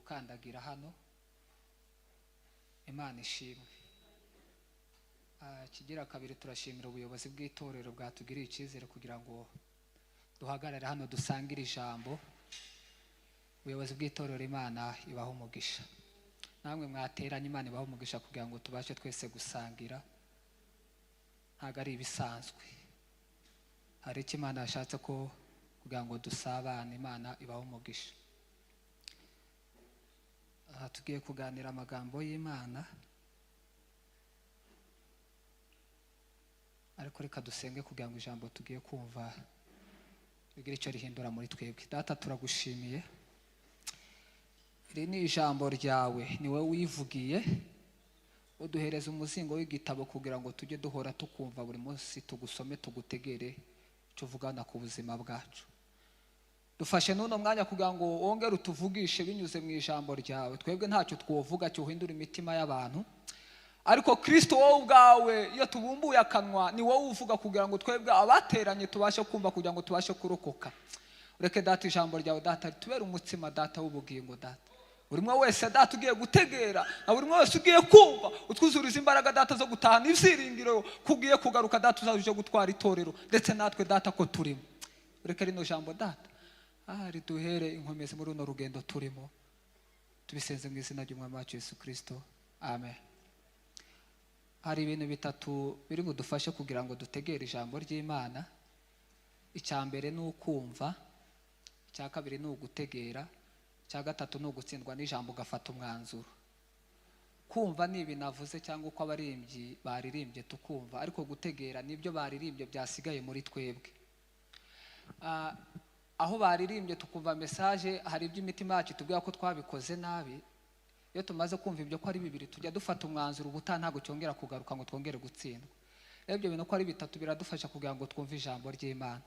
Gukandagira hano, Imana ishimwe. Kigira kabiri, turashimira ubuyobozi bw'itorero bwatugiriye icyizere kugira ngo duhagarare hano dusangire ijambo. Ubuyobozi bw'itorero, Imana ibaho umugisha. Namwe mwateranye, Imana ibaho umugisha kugira ngo tubashe twese gusangira. Ntabwo ari ibisanzwe, hari icyo Imana yashatse ko kugira ngo dusabane. Imana ibaho umugisha. Aha tugiye kuganira amagambo y'Imana, ariko reka dusenge kugira ngo ijambo tugiye kumva rigire icyo rihindura muri twebwe. Data, turagushimiye, iri ni ijambo ryawe, ni wowe wivugiye, uduhereza umuzingo w'igitabo kugira ngo tujye duhora tukumva buri munsi, tugusome, tugutegere icyo uvugana ku buzima bwacu. Dufashe n'uno mwanya kugira ngo wongere utuvugishe binyuze mu ijambo ryawe. Twebwe ntacyo twovuga cyohindura imitima y'abantu, ariko Kristo, wowe ubwawe, iyo tubumbuye akanwa ni wowe uvuga kugira ngo twebwe abateranye tubashe kumva, kugira ngo tubashe kurokoka. Ureke Data ijambo ryawe, Data, ritubere umutsima, Data, w'ubugingo. Data, buri umwe wese, Data, ugiye gutegera na buri umwe wese ugiye kumva, utwuzuriza imbaraga, Data, zo gutahana ibyiringiro ko ugiye kugaruka, Data, uzaza uje gutwara itorero ndetse natwe, Data, ko turimo. Ureke rino jambo, Data, riduhere inkomezi muri runo rugendo turimo. Tubisenze mu izina ry'Umwami wacu Yesu Kirisito, amen. Hari ibintu bitatu biri budufashe kugira ngo dutegere ijambo ry'Imana. Icya mbere ni ukumva, icya kabiri ni ugutegera, icya gatatu ni ugutsindwa n'ijambo ugafata umwanzuro. Kumva ni ibi navuze cyangwa uko abaririmbyi baririmbye tukumva, ariko gutegera nibyo baririmbye byasigaye muri twebwe. Aho baririmbye tukumva message, hari ibyo imitima yacu itubwira ko twabikoze nabi. Iyo tumaze kumva ibyo ko ari bibiri, tujya dufata umwanzuro, ubutaha ntabwo cyongera kugaruka ngo twongere gutsindwa. Rero ibyo bintu ko ari bitatu biradufasha kugira ngo twumve ijambo ry'Imana.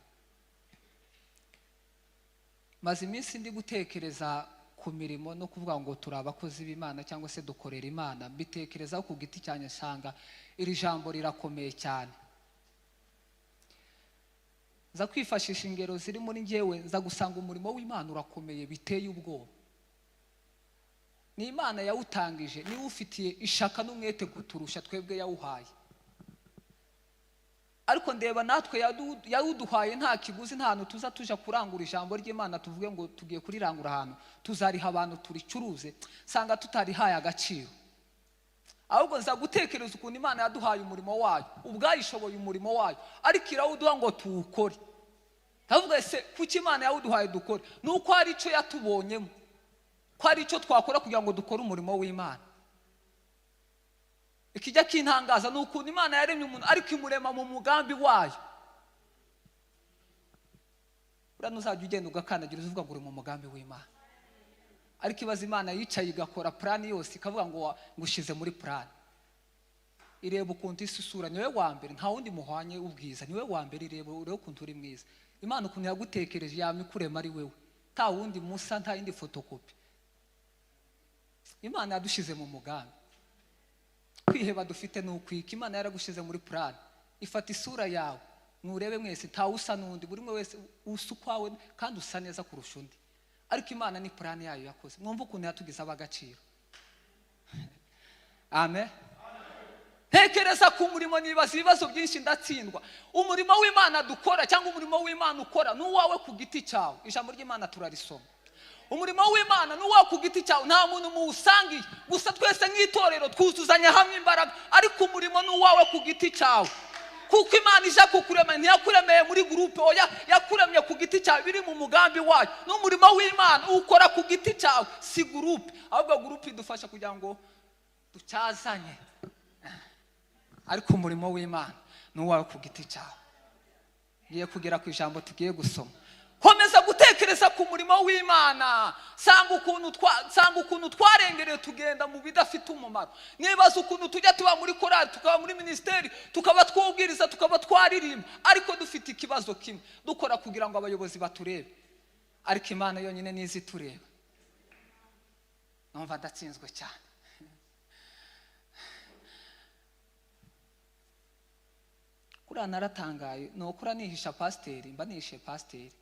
Maze iminsi ndi gutekereza ku mirimo no kuvuga ngo turi abakozi b'Imana cyangwa se dukorera Imana. Mbitekerezaho ku giti cyanjye, nsanga iri jambo rirakomeye cyane. Nza kwifashisha ingero ziri muri njyewe, nza gusanga umurimo w'Imana urakomeye biteye ubwoba. Ni Imana yawutangije, niwe ufitiye ishaka n'umwete kuturusha twebwe yawuhaye. Ariko ndeba natwe yawuduhaye nta kiguzi, nta hantu tuza tuja kurangura ijambo ry'Imana tuvuge ngo tugiye kurirangura ahantu tuzariha abantu turicuruze, sanga tutarihaye agaciro. Ahubwo nza gutekereza ukuntu Imana yaduhaye umurimo wayo, ubwayishoboye umurimo wayo, ariko irawuduha ngo tuwukore. Ndavuga, ese kuki Imana yawuduhaye dukore? Ni uko hari icyo yatubonyemo, ko hari icyo twakora kugira ngo dukore umurimo w'Imana. Ikijya kintangaza ni ukuntu Imana yaremye umuntu ariko imurema mu mugambi wayo. Buriya ntuzajya ugenda ugakandagira uvuga ngo uri mu mugambi w'Imana, ariko ibaze Imana yicaye igakora plan yose, ikavuga ngo ngushyize muri plan, ireba ukuntu isi isura, niwe wa mbere, nta wundi muhwanye ubwiza, niwe wa mbere, ireba urebe ukuntu uri mwiza. Imana ukuntu yagutekereje, yama ikurema ari wewe, nta wundi musa, nta yindi fotokopi. Imana yadushyize mu mugambi. Kwiheba dufite ni ukwika. Imana yaragushyize muri plan, ifata isura yawe, nurebe mwese ntawe usa n'undi, buri umwe wese usa ukwawe kandi usa neza kurusha undi, ariko Imana ni plan yayo yakoze. Mwumve ukuntu yatugize ab'agaciro. Amen. Ntekereza ku murimo, nibaza ibibazo byinshi, ndatsindwa. Umurimo w'Imana dukora cyangwa umurimo w'Imana ukora ni uwawe ku giti cyawe. Ijambo ry'Imana turarisoma. Umurimo w'Imana ni uwawe ku giti cyawe, nta muntu muwusangiye. Gusa twese nk'itorero twuzuzanya hamwe imbaraga, ariko umurimo ni uwawe ku giti cyawe. Kuko Imana ija kukurema ntiyakuremeye muri groupe, oya, yakuremye ku giti cyawe, biri mu mugambi wayo. N'umurimo w'Imana ukora ku giti cyawe, si groupe. Ahubwo groupe idufasha kugira ngo ducyazanye, ariko umurimo w'Imana ni uwawe ku giti cyawe. Ngiye kugera ku ijambo tugiye gusoma. Komeza gutekereza ku murimo w'Imana, sanga ukuntu twarengereye tugenda mu bidafite umumaro. Nibaza ukuntu tujya tuba muri korali, tukaba muri minisiteri, tukaba twubwiriza, tukaba twaririmba, ariko dufite ikibazo kimwe: dukora kugira ngo abayobozi baturebe, ariko Imana yonyine nizi itureba. Numva ndatsinzwe cyane. Kuriya naratangaye, ni ukuri nihisha pasiteri, mba nihishe pasiteri,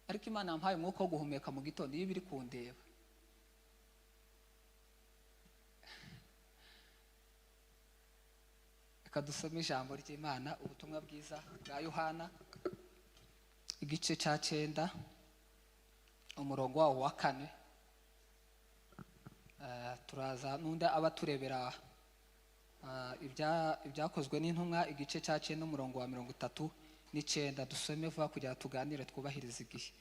ariko Imana yampaye umwuka wo guhumeka mu gitondo iyo biri kundeba. Reka dusome ijambo ry'Imana, ubutumwa bwiza bwa Yohana igice cya 9 umurongo wawo wa 4. Turaza n'undi abaturebera ibyakozwe n'intumwa igice cya 9 umurongo wa 39. Dusome vuba kugira tuganire twubahirize igihe.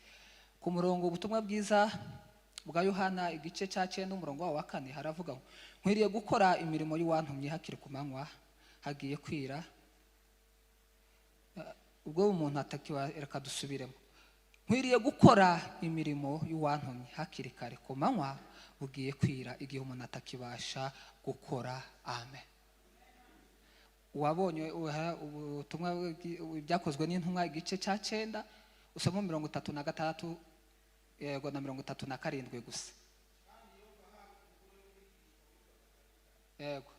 Ku murongo ubutumwa bwiza bwa Yohana igice cya 9 umurongo wa 4 haravuga ngo nkwiriye gukora imirimo y'uwantumye hakiri ku manywa, hagiye kwira ubwo umuntu atakiwa. Reka dusubiremo. Nkwiriye gukora imirimo y'uwantumye hakiri kare ku manywa, bugiye kwira igihe umuntu atakibasha gukora. Amen. Wabonye ubutumwa byakozwe n'intumwa igice cya 9 usoma 36 yego na 37 gusa. Yego.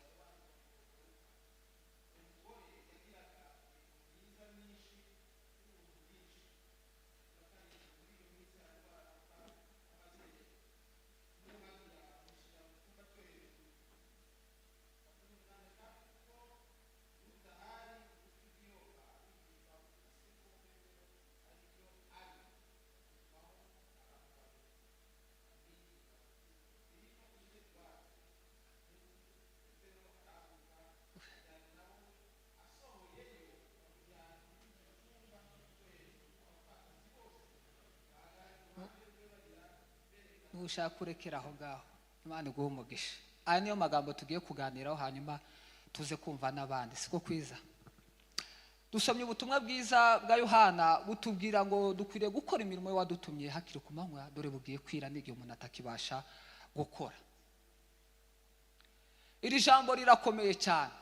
Nushaka kurekera aho ngaho, Imana iguhe umugisha. Aya niyo magambo tugiye kuganiraho, hanyuma tuze kumva n'abandi. Siko kwiza? Dusomye ubutumwa bwiza bwa Yohana butubwira ngo dukwiriye gukora imirimo y'uwadutumye hakiri ku manywa, dore bugiye kwira n'igihe umuntu atakibasha gukora. Iri jambo rirakomeye cyane.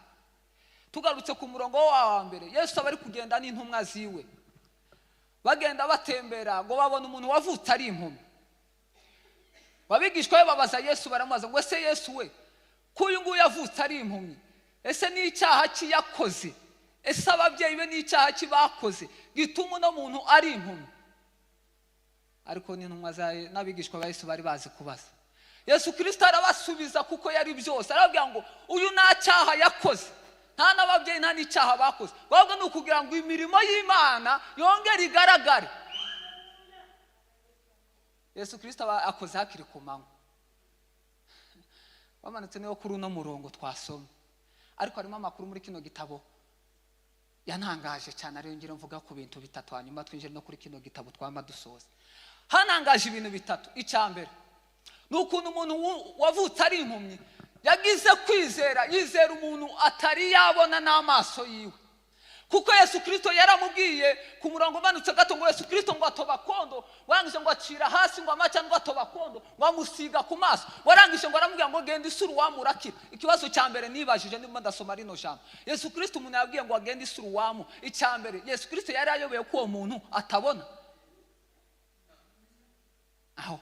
Tugarutse ku murongo wa mbere, Yesu aba ari kugenda n'intumwa ziwe, bagenda batembera ngo babone umuntu wavutse ari impumyi. Abigishwa be babaza Yesu, baramubaza ngo ese Yesu we, ko uyu nguyu yavutse ari impumyi, ese n'icyaha ki yakoze? Ese ababyeyi be n'icyaha ki bakoze gituma uno muntu ari impumyi? Ariko n'intumwa n'abigishwa ba Yesu bari bazi kubaza. Yesu Kristo arabasubiza kuko yari byose, arababwira ngo uyu nta cyaha yakoze, nta n'ababyeyi nta n'icyaha bakoze, ahubwo ni ukugira ngo imirimo y'Imana yongere igaragare. Yesu Kristo aba akoze hakiri ku manywa. Bamanutse niyo kuri uno murongo twasoma, ariko harimo amakuru muri kino gitabo yantangaje cyane, ariyo ngira mvuga ku bintu bitatu, hanyuma twinjire no kuri kino gitabo twama dusoza. Hanangaje ibintu bitatu. Icya mbere ni ukuntu umuntu wavutse ari impumyi yagize kwizera, yizera umuntu atari yabona n'amaso yiwe. Kuko Yesu Kristo yaramubwiye ku murongo umanutse gato ngo Yesu Kristo ngo atoba kondo, warangije ngo acira hasi ngo amaca ngo atoba kondo, ngo amusiga ku maso, warangije ngo aramubwira ngo genda isura uwamu urakira. Ikibazo cya mbere nibajije ndimo ndasoma rino jambo, Yesu Kristo umuntu yabwiye ngo agende isura uwamu, icya mbere Yesu Kristo yari ayobeye ko uwo muntu atabona. Aho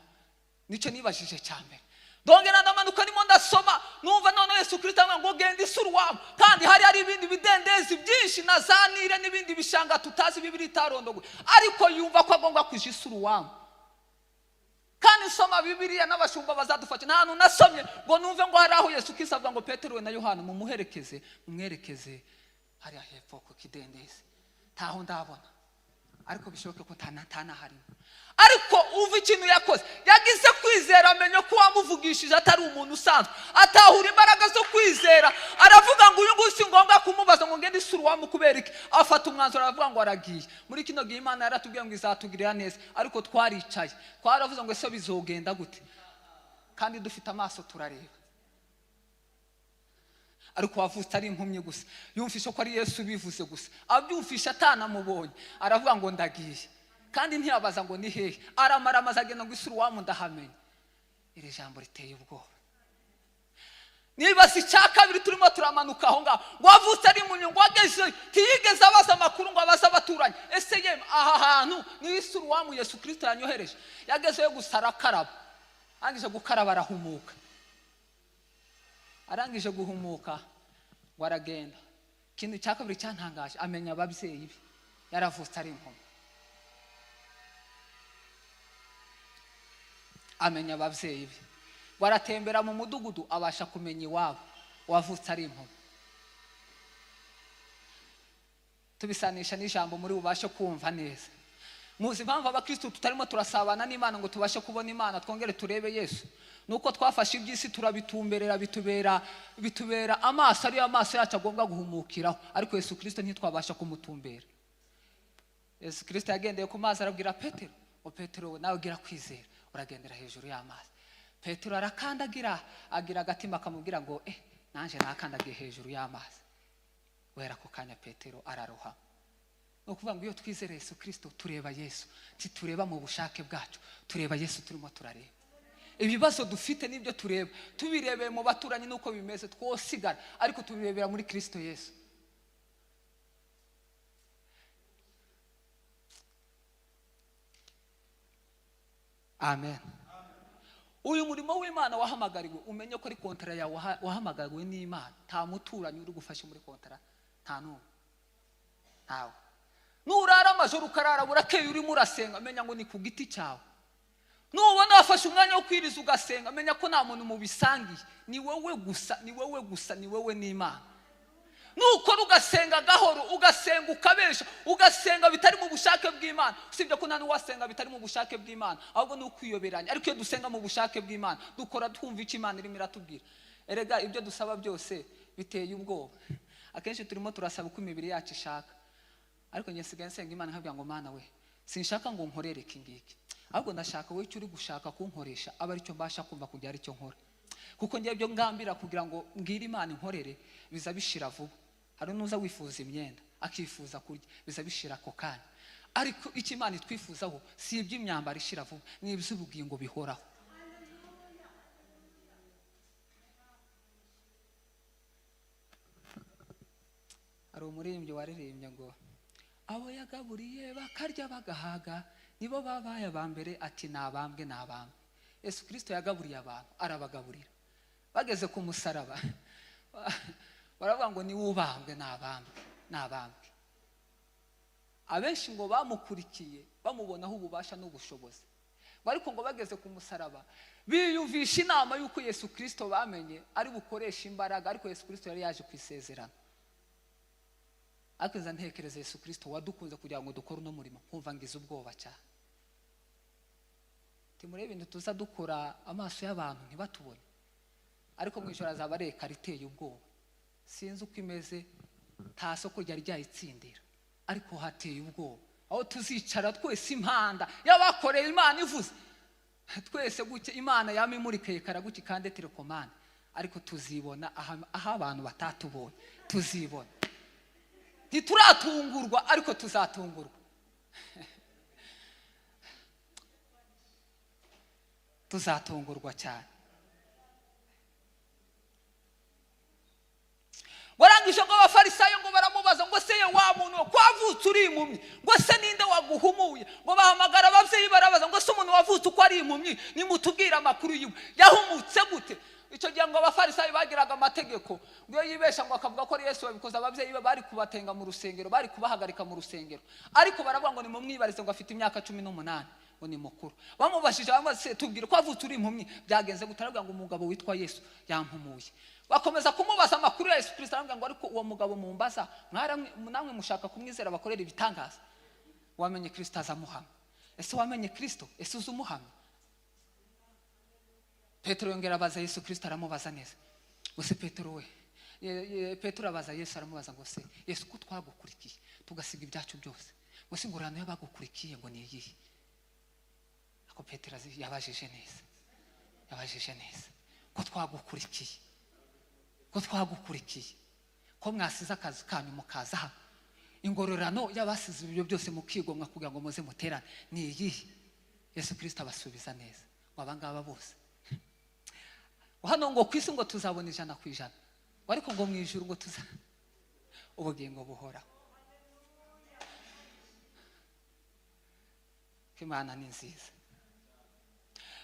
nicyo nibajije cya mbere. Ndongera ndamanuka ndimo ndasoma numva none Yesu Kristo avuga ngo genda isura uwamu, kandi hari ibindi bidendezi byinshi na za Nile n'ibindi bishanga tutazi Bibiliya itarondogoye, ariko yumva ko agomba kuja isura uwamu. Kandi nsoma Bibiliya n'abashumba bazadufasha, nta hantu nasomye ngo numve ngo hari aho Yesu Kristo avuga ngo Petero we na Yohana mumuherekeze, mumwerekeze hariya hepfo ku kidendezi. Ntaho ndabona, ariko bishoboke ko ntanaharimo. Ariko uva ikintu yakoze, yagize kwizera, amenya ko wamuvugishije atari umuntu usanzwe, atahura imbaraga zo kwizera, aravuga ngo uyu nguyu si ngombwa kumubaza ngo ngende isura uwamu kubera iki. Afata umwanzuro aravuga ngo aragiye. Muri kino gihe Imana yaratubwiye ngo izatugirira neza, ariko twaricaye twaravuze ngo ese bizogenda gute, kandi dufite amaso turareba. Ariko wavutse ari impumyi gusa, yumvishe ko ari Yesu bivuze gusa, abyumvishe atanamubonye, aravuga ngo ndagiye, kandi ntiyabaza ngo ni hehe, aramara amaze agenda ngo isura uwamu ndahamenya. Iri jambo riteye ubwoba. Niba si icya kabiri turimo turamanuka aho ngaho, ngo wavutse ari impumyi, ngo ageze ntiyigeze abaza amakuru ngo abaze abaturanyi, ese yemwe aha hantu ni isura uwamu Yesu Kristo yanyohereje. Yagezeyo gusa arakaraba, arangije gukaraba arahumuka, arangije guhumuka ngo aragenda. Ikintu cya kabiri cyantangaje, amenya ababyeyi be, yaravutse ari impumyi. Amenya ababyeyi be, ngo aratembera mu mudugudu abasha kumenya iwabo, wavutse ari impumyi. Tubisanisha n'ijambo muri bubashe kumva neza. Muzi impamvu abakristo tutarimo turasabana n'Imana ngo tubashe kubona Imana twongere turebe Yesu? Nuko twafashe iby'isi turabitumberera, bitubera amaso ariyo amaso yacu agomba guhumukiraho, ariko Yesu Kristo ntitwabasha kumutumbera. Yesu Kristo yagendeye ku mazi arabwira Petero, o Petero we nawe ugira kwizera uragendera hejuru y'amazi. Petero arakandagira agira agatima akamubwira ngo nanje nakandagiye hejuru y'amazi. Wera ako kanya Petero araroha. Ni ukuvuga ngo iyo twizere Yesu Kristo tureba Yesu, ntitureba mu bushake bwacu, tureba Yesu turimo turareba. Ibibazo dufite nibyo tureba, tubirebeye mu baturanyi nuko bimeze twosigara, ariko tubirebera muri Kristo Yesu. Amen. Uyu murimo w'Imana wahamagariwe, umenye ko ari kontara yawe wahamagariwe n'Imana. Nta muturanyi uri gufasha muri kontara, nta n'umwe, ntawe. Nurara amajoro ukarara burakeye urimo urasenga, menya ngo ni ku giti cyawe. Nubona wafashe umwanya wo kwiriza ugasenga, menya ko nta muntu mubisangiye, ni wowe gusa, ni wowe gusa, ni wowe n'Imana. Nukora ugasenga gahoro, ugasenga ukabesha, ugasenga bitari mu bushake bw'Imana. Usibye ko nta n'uwasenga bitari mu bushake bw'Imana, ahubwo ni ukwiyoberanya. Ariko iyo dusenga mu bushake bw'Imana, dukora twumva icyo Imana irimo iratubwira. Erega ibyo dusaba byose biteye ubwoba. Akenshi turimo turasaba uko imibiri yacu ishaka, ariko njye nsigaye nsenga Imana nkabwira ngo Mana we, sinshaka ngo nkorere iki ngiki, ahubwo ndashaka wowe icyo uri gushaka kunkoresha abe aricyo mbasha kumva kugira aricyo nkora. Kuko njye ibyo ngambira kugira ngo mbwire Imana inkorere biza bishira vuba. Hari nuza wifuza imyenda, akifuza kurya, biza bishira ako kanya. Ariko icyo Imana itwifuzaho si iby'imyambaro ishira vuba, ni iby'ubugingo bihoraho. Hari umuririmbyi waririmbye ngo abo yagaburiye bakarya bagahaga nibo babaye aba mbere, ati nabambwe nabambwe. Yesu Kristo yagaburiye abantu arabagaburira. Bageze ku musaraba baravuga ngo ni ubambwe nabambwe nabambwe. Abenshi ngo bamukurikiye bamubonaho ububasha n'ubushobozi, ariko ngo bageze ku musaraba biyumvisha inama y'uko Yesu Kristo bamenye ari bukoresha imbaraga, ariko Yesu Kristo yari yaje kwisezerana. Ariko nza ntekereza Yesu Kristo wadukunze kugira ngo dukore uno murimo, nkumva ngize ubwoba cyane. Timurebe ibintu tuza dukora amaso y'abantu ntibatubone, ariko mu ijoro azaba areka riteye ubwoba. Sinzi uko imeze, nta soko ryari ryayitsindira, ariko hateye ubwoba. Aho tuzicara twese impanda y'abakoreye Imana ivuze twese gutya, Imana yamimurikeye karaguki kandi telekomande, ariko tuzibona aho abantu batatubonye. Tuzibona, ntituratungurwa ariko tuzatungurwa. Tuzatungurwa cyane. Warangije ngo abafarisayo ngo baramubaza ngo se wa muntu kwavutse uri impumyi, ngo se ninde waguhumuye? Ngo bahamagara ababyeyi barabaza ngo se umuntu wavutse uko ari impumyi nimutubwira amakuru yiwe, yahumutse gute? Icyo gihe ngo abafarisayo bagiraga amategeko, ngo iyo yibesha ngo akavuga ko ari Yesu wabikoze, ababyeyi be bari kubatenga mu rusengero, bari kubahagarika mu rusengero. Ariko baravuga ngo nimumwibarize ngo afite imyaka 18, ngo ni mukuru. Bamubashije bamaze tubwire ko avutse uri impumyi byagenze gute? Aravuga ngo umugabo witwa Yesu yampumuye. Bakomeza kumubaza amakuru ya Yesu Kristo, aravuga ngo ariko uwo mugabo mumbaza namwe mushaka kumwizera bakorera ibitangaza. Wamenye Kristo azamuhamya. Ese wamenye Kristo? Ese uzumuhamya? Petero yongera abaza Yesu Kristo aramubaza neza. Ngo se Petero we, Petero abaza Yesu aramubaza ngo se Yesu ko twagukurikiye tugasiga ibyacu byose, ngo se ingororano y'abagukurikiye ngo ni iyihe? Ako Petero yabajije neza, yabajije neza ko twagukurikiye, ko twagukurikiye, ko mwasize akazi kanyu mukaza hano, ingororano y'abasize ibyo byose mukigomwa kugira ngo muze muterane ni iyihe? Yesu Kristo abasubiza neza ngo aba ngaba bose hano ngo ku isi ngo tuzabona 100%, ariko ngo mu ijuru ngo tuza ubugingo buhoraho. Imana ni nziza.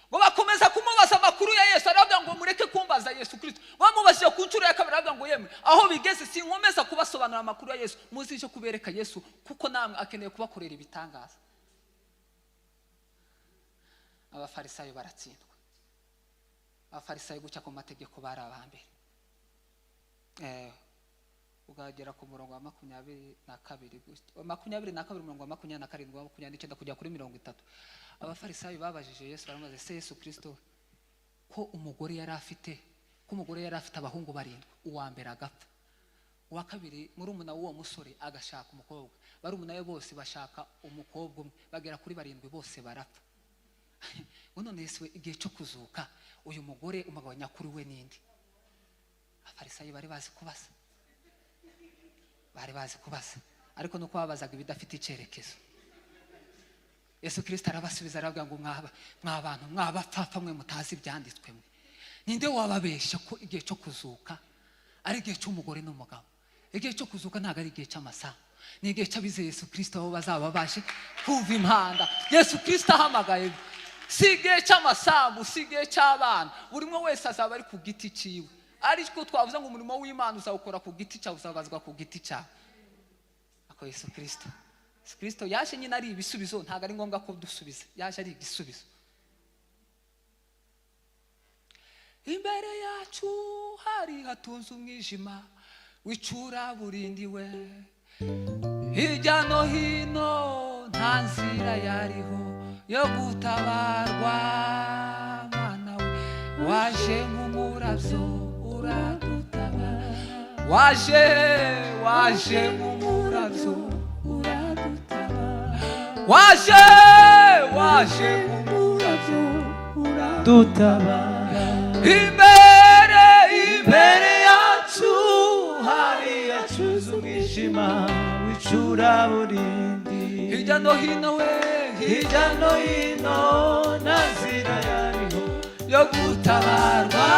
Ngo bakomeza kumubaza amakuru ya Yesu, aravuga ngo mureke kumbaza Yesu Kristo. Bamubajije ku nshuro ya kabiri, aravuga ngo yemwe aho bigeze sinkomeza kubasobanurira amakuru ya Yesu, muzije kubereka Yesu kuko namwe akeneye kubakorera ibitangaza. Abafarisayo baratsindwa. Abafarisayo guca ku mategeko bari abambere. Ukagera ku murongo wa 22, 22, umurongo wa 27, wa 29 kujya kuri 30. Abafarisayo babajije Yesu, baramubaza: "Se Yesu Kristo, ko umugore yari afite abahungu barindwi, uwa mbere agapfa, uwa kabiri murumuna w'uwo musore agashaka umukobwa, barumuna be bose bashaka umukobwa umwe, bagera kuri barindwi, bose barapfa, ngo none Yesu we, igihe cyo kuzuka uyu mugore umugabo nyakuri we ninde?" Abafarisayo bari bazi kubaza, bari bazi kubaza, ariko nuko babazaga ibidafite icyerekezo. Yesu Kirisito arabasubiza, aravuga ngo: "Mwaba mwabantu mwabapfapfa mwe mutazi ibyanditswe mwe, ninde wababeshya ko igihe cyo kuzuka ari igihe cy'umugore n'umugabo? Igihe cyo kuzuka ntabwo ari igihe cy'amasaha, ni igihe cy'abizeye Yesu Kirisito, aho bazaba baje kumva impanda Yesu Kirisito ahamagaye. Si igihe cy'amasambu, si igihe cy'abana, buri umwe wese azaba ari ku giti cyiwe." Ariko twavuze ngo umurimo w'Imana uzawukora ku giti cyawe, uzabazwa ku giti cyawe. Ako Yesu Kirisito, Yesu Kirisito yaje nyine ari ibisubizo, ntabwo ari ngombwa ko dusubiza, yaje ari igisubizo. Imbere yacu hari hatunze umwijima w'icuraburindiwe, hirya no hino nta nzira yariho yo gutabarwa. Mana we, waje nk'umurabyo uradutabara, waje, waje nk'umurabyo uradutabara, waje, waje nk'umurabyo Dutabara. Imbere, imbere Imbere yacu hari hacuze umwijima w'icuraburindi, hirya no hino we, hirya no hino nta nzira yariho yo gutabarwa.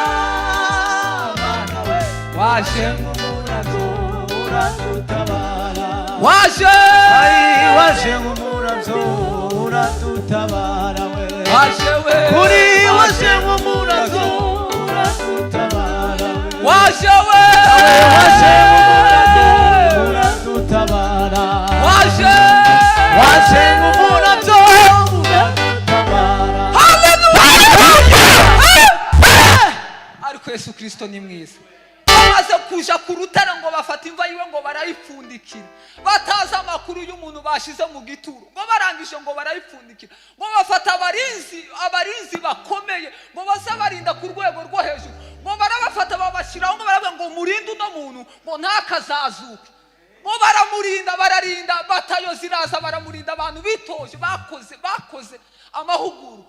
Mana we, waje nk'umurabyo uradutabara, waje, Ai, waje nk'umurabyo uradutabara we, waje we, kuri waje nk'umurabyo uradutabara we, waje we, waje nk'umurabyo uradutabara, waje, waje nk'umurabyo uradutabara. Ariko Yesu Kirisito ni mwiza. Bamaze kuja ku rutare ngo bafata imva yiwe ngo barayipfundikira, batazi amakuru y'umuntu bashize mu gituro. Ngo barangije ngo barayipfundikira, ngo bafata abarinzi, abarinzi bakomeye, ngo baze barinda ku rwego rwo hejuru. Ngo barabafata babashyiraho, ngo baravuga ngo: "Murinde uno muntu ngo ntakazazuke." Ngo baramurinda, bararinda, batayo ziraza, baramurinda, abantu bitoje, bakoze amahugurwa.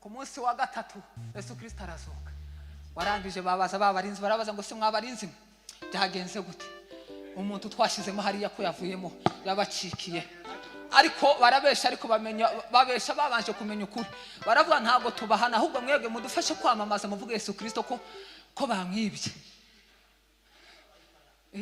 Ku munsi wa gatatu Yesu Kirisito arazuka. Warangije babaza ba barinzi, barabaza ngo: "Se mwabarinzi mwe, byagenze gute? Umuntu twashyizemo hariya ko yavuyemo, yabacikiye?" Ariko barabesha, ariko bamenya babesha babanje kumenya ukuri. Baravuga: "Ntabwo tubahana, ahubwo mwebwe mudufashe kwamamaza, muvuge Yesu Kirisito ko bamwibye."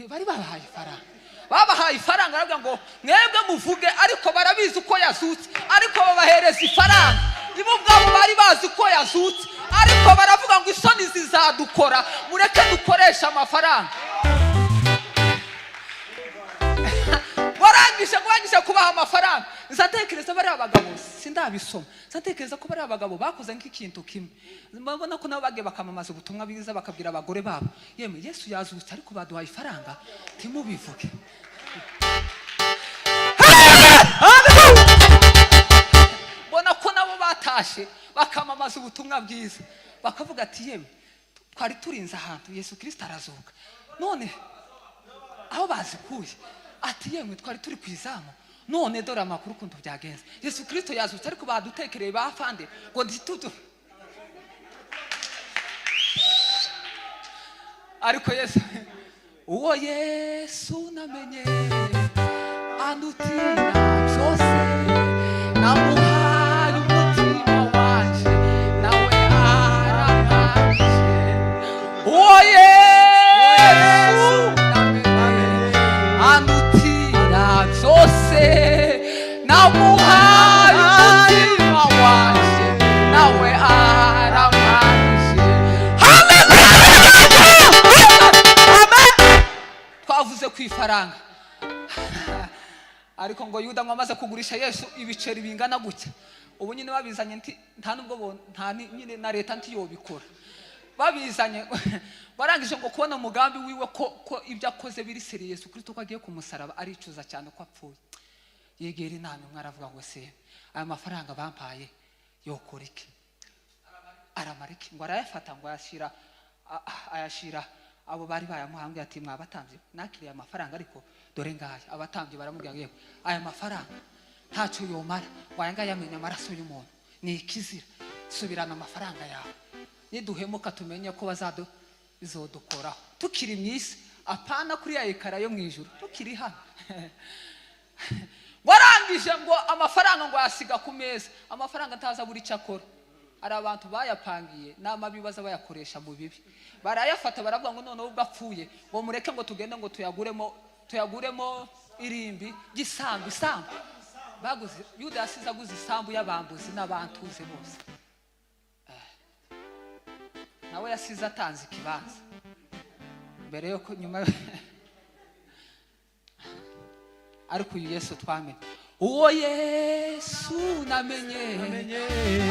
Bari babahaye ifaranga, babahaye ifaranga, baravuga ngo: "Mwebwe muvuge." Ariko barabizi uko yazutse, ariko babahereza ifaranga. Nibo ubwabo bari bazi ko yazutse, ariko baravuga ngo: "Isoni zizadukora, mureke dukoreshe amafaranga." Barangije kubaha amafaranga. Nzatekereza bariya bagabo, sindabisoma, nzatekereza ko bariya bagabo bakoze nk'ikintu kimwe. Mbona ko nabo bagiye bakamamaza ubutumwa bwiza, bakabwira abagore babo: "Yemwe, Yesu yazutse, ariko baduhaye ifaranga, ntimubivuge." Mbona ko nabo batashe bakamamaza ubutumwa bwiza, bakavuga ati: "Yemwe, twari turinze ahantu, Yesu Kirisito arazuka, none aho bazikuye." Ati: "Yemwe, twari turi ku izamu, none dore amakuru ukuntu byagenze, Yesu Kirisito yazutse, ariko badutekereye bafande ngo ntitudu." Ariko Yesu, uwo Yesu namenye andutira byose, namuhaye umutima wanje nawe arampagije. Uwo Yesu namenye andutira byose, namuhaye umutima wanje nawe arampagije. Twavuze ku ifaranga, ariko ngo Yuda ngo amaze kugurisha Yesu ibiceri bingana gutya, ubu nyine babizanye nta nubwo nta nyine na leta ntiyobikora. Babizanye, barangije ngo kubona umugambi wiwe ko ibyo akoze biri sérieux, Yesu Kristo ko agiye kumusaraba, aricuza cyane ko apfuye. Yegera inama imwe, aravuga ngo: "Se aya mafaranga bampaye yokora iki, aramara iki?" Ngo arayafata, ngo ayashyira abo bari bayamuhambye, ati: "Mwabatambye, nakiriye amafaranga, ariko dore ngaya." Abatambyi baramubwira ngo: "Yewe, aya mafaranga ntacyo yomara, ngo aya ngaya amenya amaraso y'umuntu, ni ikizira. Subirana amafaranga yawe. Niduhemuka tumenye ko bazadu bizodukoraho tukiri mu isi, apana kuri ya ekara yo mu ijuru, tukiri hano." Warangije ngo amafaranga ngo ayasiga ku meza. Amafaranga ntaza buri icyo akora. Hari abantu bayapangiye n'amabi, baza bayakoresha mu bibi. Barayafata, baravuga ngo noneho ubwo apfuye, ngo mureke ngo tugende ngo tuyaguremo irimbi ry'isambu. Isambu baguze, Yuda yasize aguze isambu y'abambuzi n'abantuze bose. Nawe yasize atanze ikibanza mbere yo nyuma. Ariko uyu Yesu twamenye, uwo Yesu namenye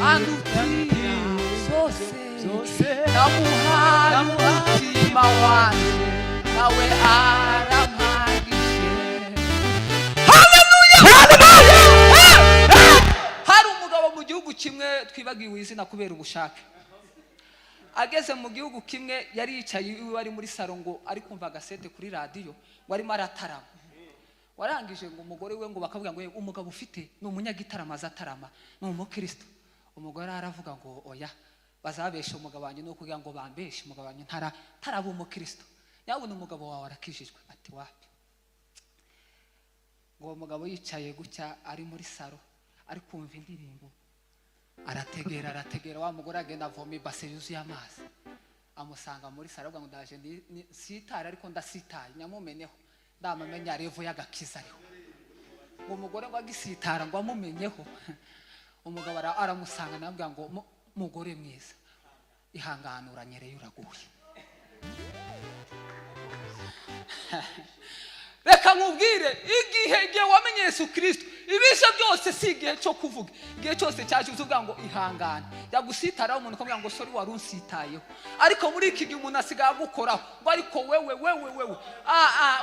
andutira zose. Zose. Namuhaye umutima wanjye, nawe arampagije. Haleluya! Hari umugabo mu gihugu kimwe twibagiwe izina kubera ubushake. Ageze mu gihugu kimwe, yari yicaye iwe, ari muri salo, ngo ari kumva agasete kuri radiyo, ngo arimo aratarama. Warangije ngo umugore we ngo bakavuga ngo: "Yewe, umugabo ufite ni umunyagitarama, aza atarama, ni umukristo." Umugore aravuga ngo: "Oya, bazabesha umugabo wanjye, ni ukugira ngo bambeshe. Umugabo wanjye ntaraba umukristo." "Nyabuna umugabo wawe arakijijwe?" Ati: "Wapi." Ngo uwo mugabo yicaye gutya, ari muri salo, ari kumva indirimbo, arategera, arategera. Wa mugore agenda avoma ibase yuzuye amazi, amusanga muri salo, avuga ngo: "Ndaje sitare, ariko ndasitaye, nyamumeneho, ndamamenya level y'agakiza ariho." Ngo umugore ngo agisitara ngo amumenyeho, umugabo aramusanga, namubwira ngo: "Mugore mwiza, ihangane, uranyereye, uraguye." Reka nkubwire, igihe wamenye Yesu Kirisito, ibishe byose si igihe cyo kuvuga. Igihe cyose cyaje uvuga ngo ihangane, yagusitaraho umuntu ukamubwira ngo: "Sorry, wari unsitayeho." Ariko muri iki gihe umuntu asigaye agukoraho ngo: "Ariko wewe, wewe, wewe."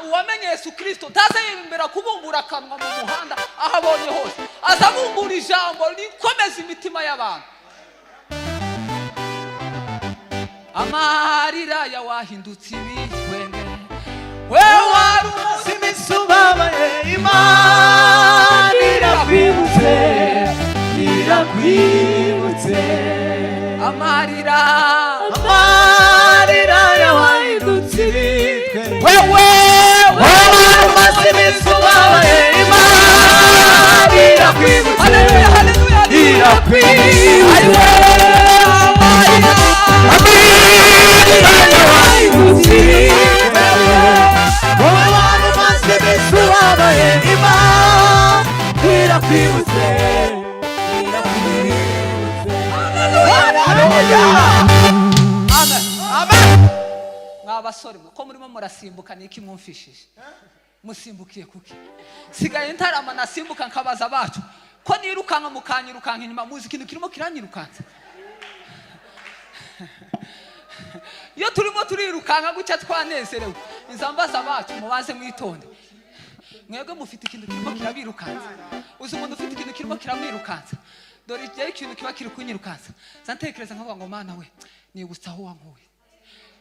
Uwamenye Yesu Kirisito ntaza yimbera kubumbura akanwa mu muhanda aho abonye hose, aza abumbura ijambo rikomeza imitima y'abantu. Amarira yawahindutse ibitwenge, we wari umunsi Iminsi ubabaye, Imana irakwibutse, irakwibutse. Amarira. Amarira yawahindutse ibitwenge. Wewe. Wowe umaze iminsi ubabaye, Imana irakwibutse. Haleluya, haleluya! Irakwibutse. Amarira. Amarira yawahindutse ibitwenge. Wowe wari umaze iminsi ubabaye, Imana irakwibutse, irakwibutse. Haleluya! Amen. Amen. Mwa basore mwe, ko murimo murasimbuka, ni iki mwumfishije? Musimbukiye kuki? Sigaye ntarama, nasimbuka nkabaza bacu ko nirukanka mukanyirukanka inyuma. Muzi ikintu kirimo kiranyirukansa? Iyo turimo turirukanka gutya twanezerewe, inzambaza bacu: "Mubanze mwitonde, mwebwe mufite ikintu kirimo kirabirukansa." Uzi umuntu ufite ikintu kirimo kiramwirukansa? Dore igihe ikintu kiba kiri kunyirukansa, nza ntekereza nkavuga ngo: "Mana we, nibutse aho wankuye.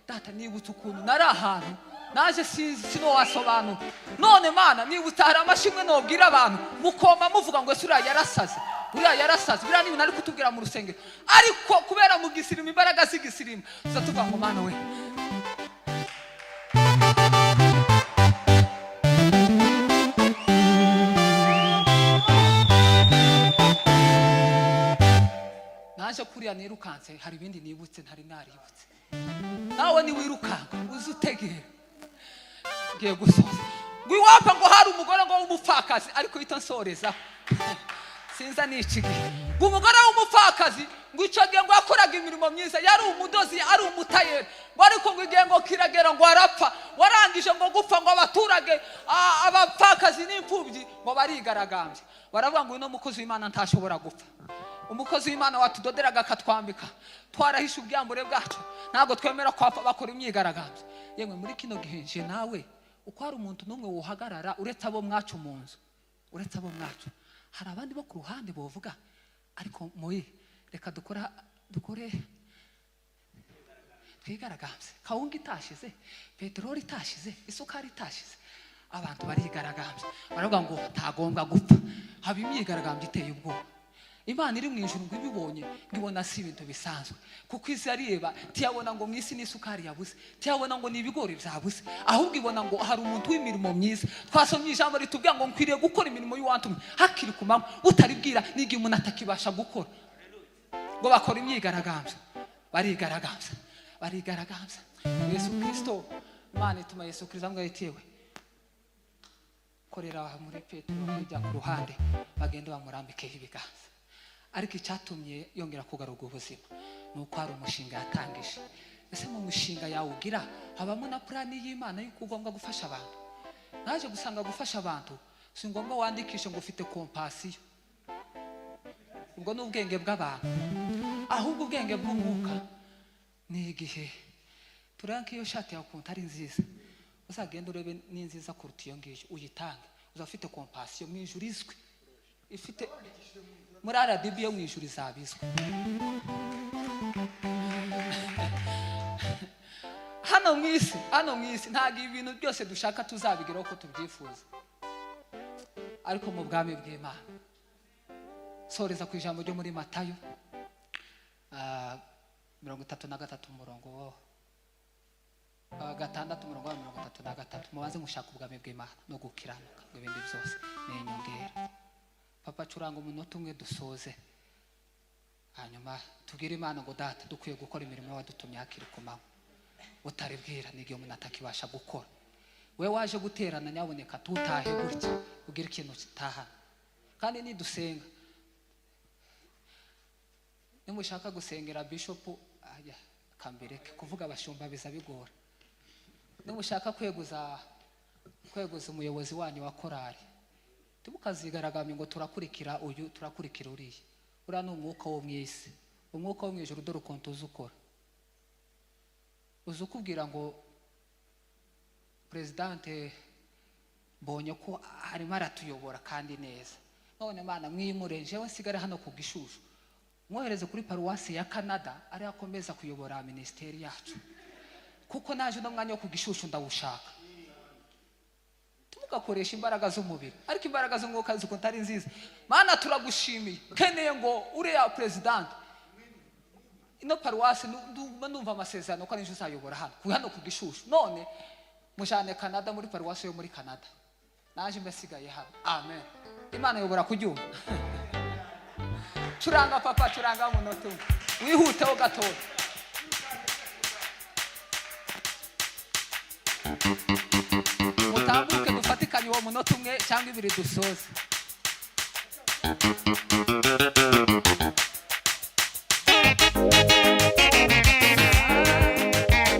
Data, nibutse ukuntu nari ahantu naje, sinzi sinowasobanura. None Mana, nibutse hari amashimwe nobwira abantu, mukoma muvuga ngo: 'Ese uriya yarasaze, uriya yarasaze.' Biriya ni ibintu ari kutubwira mu rusengero, ariko kubera mu gisirimu, imbaraga z'igisirimu, tuza tuvuga ngo: 'Mana we.'" Naje kuriya nirukanse, hari ibindi nibutse ntari naributse. Nawe niwirukanka uze utegera. Ngiye gusoza. Ngo iwapa ngo hari umugore ngo w'umupfakazi, ariko uhita nsorezaho, sinza nica igihe. Ngo umugore w'umupfakazi, ngo icyo gihe ngo yakoraga imirimo myiza, yari umudozi, ari umutayeri. Ngo ariko ngo igihe ngo kiragera, ngo arapfa. Warangije ngo gupfa, ngo abaturage, abapfakazi n'imfubyi ngo barigaragambya, baravuga ngo: "Uno mukozi w'Imana ntashobora gupfa." Umukozi w'Imana watudoderaga akatwambika, twarahishe ubwambure bwacu, ntabwo twemera kwapfa. Bakora imyigaragambyo. Yemwe, muri kino gihe nje nawe uko hari umuntu n'umwe wuhagarara uretse abo mwacu mu nzu, uretse abo mwacu, hari abandi bo ku ruhande bovuga, ariko muyi reka dukora, dukore twigaragambye. Kawunga itashize, peteroli itashize, isukari itashize, abantu barigaragambye, baravuga ngo ntagombwa gupfa. Haba imyigaragambyo iteye ubwoba. Imana iri mu ijuru ngo ibibonye, ngo ibona si ibintu bisanzwe, kuko isi areba ntiyabona ngo mu isi n'isukari yabuze, ntiyabona ngo ni ibigori byabuze, ahubwo ibona ngo hari umuntu w'imirimo myiza. Twasomye ijambo ritubwira ngo nkwiriye gukora imirimo y'uwantumye hakiri ku manywa, butaribwira, n'igihe umuntu atakibasha gukora. Ngo bakora imyigaragambyo, barigaragambya, barigaragambya. Yesu Kirisito, Imana ituma Yesu Kirisito amubwira iti: "Yewe, korera muri Petero hirya ku ruhande, bagende bamurambikeho ibiganza." Ariko icyatumye yongera kugarurwa ubuzima ni uko hari umushinga yatangije. Ese mu mushinga yawe ugira habamo na plan y'Imana y'uko ugomba gufasha abantu? Naje gusanga gufasha abantu si ngombwa wandikishe ngo ufite compassion. Ubwo ni ubwenge bw'abantu. Ahubwo ubwenge bw'umwuka ni igihe tureba nk'iyo shati yawe ukuntu ari nziza, uzagenda urebe ni nziza kuruta iyo ngiyo, uyitange. Uzaba ufite compassion mu ijuru izwi, ifite muri RDB yo mu ijuru izaba izwi. Hano mu isi ntabwo ibintu byose dushaka tuzabigeraho uko tubyifuza, ariko mu bwami bw'Imana. Soreza ku ijambo ryo muri Matayo 33, umurongo 6, umurongo wa 33: "Mubanze mushaka ubwami bw'Imana no gukiranuka, ngo ibindi byose ni inyongera." Papa, curanga umunota umwe dusoze, hanyuma tubwire Imana ngo: "Data, dukwiye gukora imirimo wadutumye hakiri ku manywa, butaribwira, n'igihe umuntu atakibasha gukora." We waje guterana, nyaboneka tutahe gutya, ugire ikintu kitahana. Kandi nidusenga, nimushaka gusengera bishopu, ajya kambireke kuvuga abashumba biza bigora. Nimushaka kweguza umuyobozi wanyu wa korari, ntimukazigaragambye ngo turakurikira uyu, turakurikira uriya. Uriya ni umwuka wo mu isi. Umwuka wo mu ijuru, dore ukuntu uzi ukora: uzi ukubwira ngo perezidante mbonye ko arimo aratuyobora kandi neza, none Mana mwimure, jewe nsigare hano ku Gishushu, mwohereze kuri paruwasi ya Canada ariyo akomeza kuyobora minisiteri yacu, kuko naje uno mwanya wo ku Gishushu ndawushaka. Tugakoresha imbaraga z'umubiri, ariko imbaraga z'umwuka zikuntu ari nziza. Mana, turagushimiye, keneye ngo uriya perezidante ino paruwasi, ndumva amasezerano ko ari ejo uzayobora hano ku Gishushu, none mujane Canada, muri paruwasi yo muri Canada, naje mbasigaye hano. Amen. Imana yobora kubyumva. Curanga papa, curanga umunota umwe, wihuteho gatoya. Mutambuke dufatikanye uwo munota umwe cyangwa ibiri dusoze.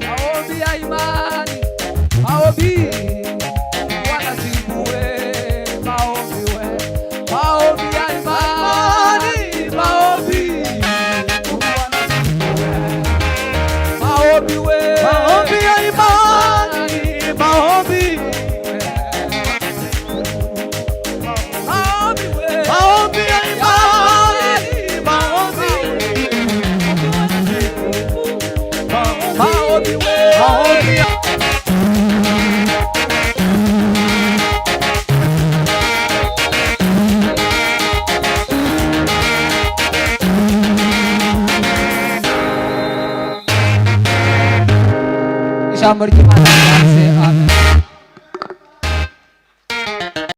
Maombi ya imani, maombi wanajibuwe, maombi we, maombi ya imani, maombi wanajibuwe, maombi we, Maombi ya imani, maombi, maombi we, maombi ya imani, maombi, maombi we, maombi ya Ijambo ry'Imana ryanze. Amen.